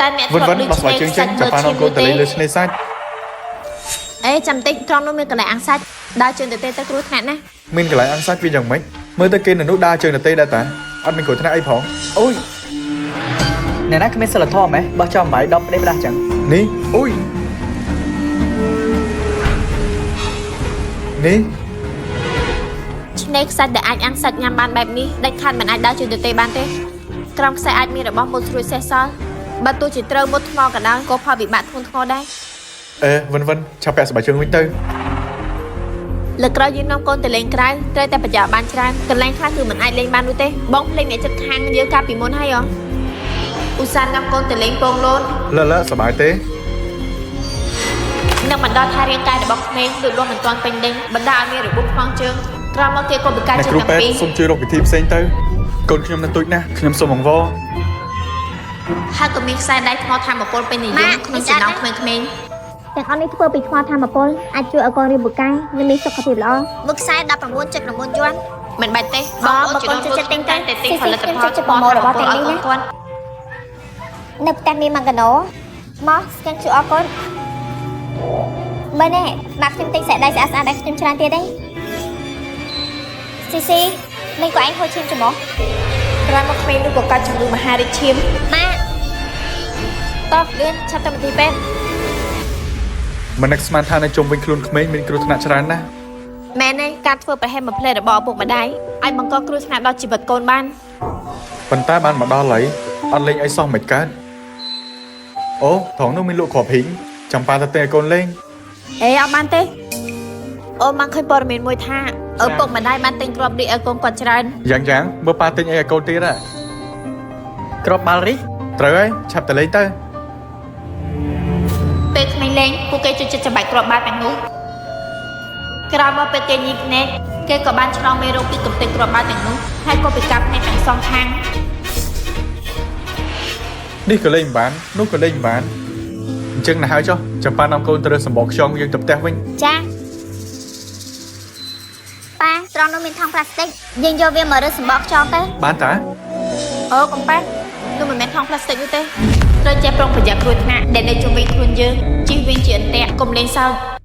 តែអ្នក វិន ធ្លាប់ឮ វិនបោះស្បែកជើងចេញចាំប៉ានាំកូនទៅលេងលើឆ្នេរសាច់ អេចាំតិចត្រង់នោះមានកន្លែងអាំងសាច់ដើរជើងទៅទេទៅគ្រោះថ្នាក់ណាស់ មានកន្លែងអាំងសាច់វាយ៉ាងម៉េចមើលទៅគេនៅនោះដើរជើងទៅទេដែរតាអត់មានគ្រោះថ្នាក់អីផង អូយអ្នកណាគ្មានសិលធម៌ម៉េះបោះចោលអំបាយ10ផ្ដេសផ្ដាស់ចឹង នេះអូយនេះ ឆ្នេរខ្សាច់ដែលអាចអាំងសាច់ញ៉ាំបានបែបនេះដាច់ខាតមិនអាចដើរជើងទៅទេបានទេក្រោមខ្សែអាចមានរបស់មុតស្រួចសេះសល់បើទោះជាត្រូវមុតថ្មក៏ដោយក៏ផលវិបាកធ្ងន់ធ្ងរដែរ អេវិនវិនឆាប់ពាក់ស្បែកជើងវិញទៅ លើកក្រោយយើងនាំកូនទៅលេងក្រៅត្រូវតែប្រយ័ត្នបានច្រើនកន្លែងខ្លះគឺមិនអាចលេងបាននោះទេបងភ្លេចអ្នកចិត្តខាងយើងកាលពីមុនហើយហ៎ឧស្សាហ៍នាំកូនទៅលេងពងលូន លលសប្បាយទេ នឹងបណ្ដោយថារាងកាយរបស់ក្មេងលូតលាស់មិនទាន់ពេញលេញបណ្ដាលឲ្យមានរបួសខ្វងជើងក្រោយមកគេក៏ពិការ អ្នកគ្រូពេទ្យ ជើងទាំងពីរ សូមជួយរកវិធីផ្សេងទៅកូនខ្ញុំនៅទូចណាស់ខ្ញុំសូមអង្វរ ហើយក៏មានខ្សែដៃថ្មធម្មពលពេញនិយមក្នុងចំណោមក្មេងៗ ទាំងអស់នេះធ្វើពីថ្មធម្មពលអាចជួយឲ្យកូនរៀនពូកែនិងមានសុខភាពល្អ មួយខ្សែ19.9យួនមិនបាច់ទេបងប្អូន បើកូនចូលចិត្តទិញទៅ តែទិញផលិត ខ្ញុំ ផល ចូលចិត្តប្រមូលរបស់ទាំងនេះណា ឲ្យកូនគាត់ នៅផ្ទះមានម៉ាកាណូមក scan QR code មើលនេះម៉ាក់ខ្ញុំទិញខ្សែដៃស្អាតៗឲ្យខ្ញុំច្រើនទៀតទេស៊ីស៊ីមិនក៏ឯងហូរឈាមច្រមុះ ក្រោយមកក្មេងនោះក៏កើតជំងឺមហារីកឈាម ម៉ាក់ តោះលឿនឆាប់ទៅមន្ទីរពេទ្យ មិននឹកស្មានថានៅជុំវិញខ្លួនក្មេងមានគ្រោះថ្នាក់ច្រើនណាស់ មែនទេការធ្វើប្រហែសមួយផ្លែរបស់ឪពុកម្ដាយអាចបង្កគ្រោះថ្នាក់ដល់ជីវិតកូនបាន ប៉ុន្តែបានមកដល់ហើយអត់លេងអីសោះមិនកើតអូត្រង់នោះមានលក់គ្រាប់ហ៊ីងចាំប៉ាទៅទិញឲ្យកូនលេង អេអត់បានទេអូនបានឃើញព័ត៌មានមួយថាឪពុកម្ដាយបានទិញគ្រាប់រីកឲ្យកូនគាត់ច្រើន យ៉ាងយ៉ាងមើលប៉ាទិញអីឲ្យកូនទៀតហ៎ ក្របបាល់រី ត្រូវហើយឆាប់ទៅលេងទៅ ពេលក្មេងលេងពួកគេចូលចិត្តច្របាច់គ្រាប់បាល់ទាំងនោះក្រោយមកពេលគេញីភ្នែកគេក៏បានឆ្លងមេរោគពីកំទេចគ្រាប់បាល់ទាំងនោះហើយក៏ពិការភ្នែកទាំងសងខាង នេះក៏លេងមិនបាននោះក៏លេងមិនបានអញ្ចឹងណាស់ហើយចុះចាំប៉ានាំកូនទៅរើសសម្បកខ្យងយើងទៅផ្ទះវិញ ចាប៉ាត្រង់នោះមានថង់ប្លាស្ទិកយើងយកវាមករើសសម្បកខ្យងទៅ បានតា អូកំប៉ែនោះមិនមែនថង់ប្លាស្ទិកនោះទេត្រូវចេះប្រុងប្រយ័ត្នគ្រោះថ្នាក់ដែលនៅជុំវិញខ្លួនយើងជៀសវាងជាអន្ទាក់កុំលេងសើច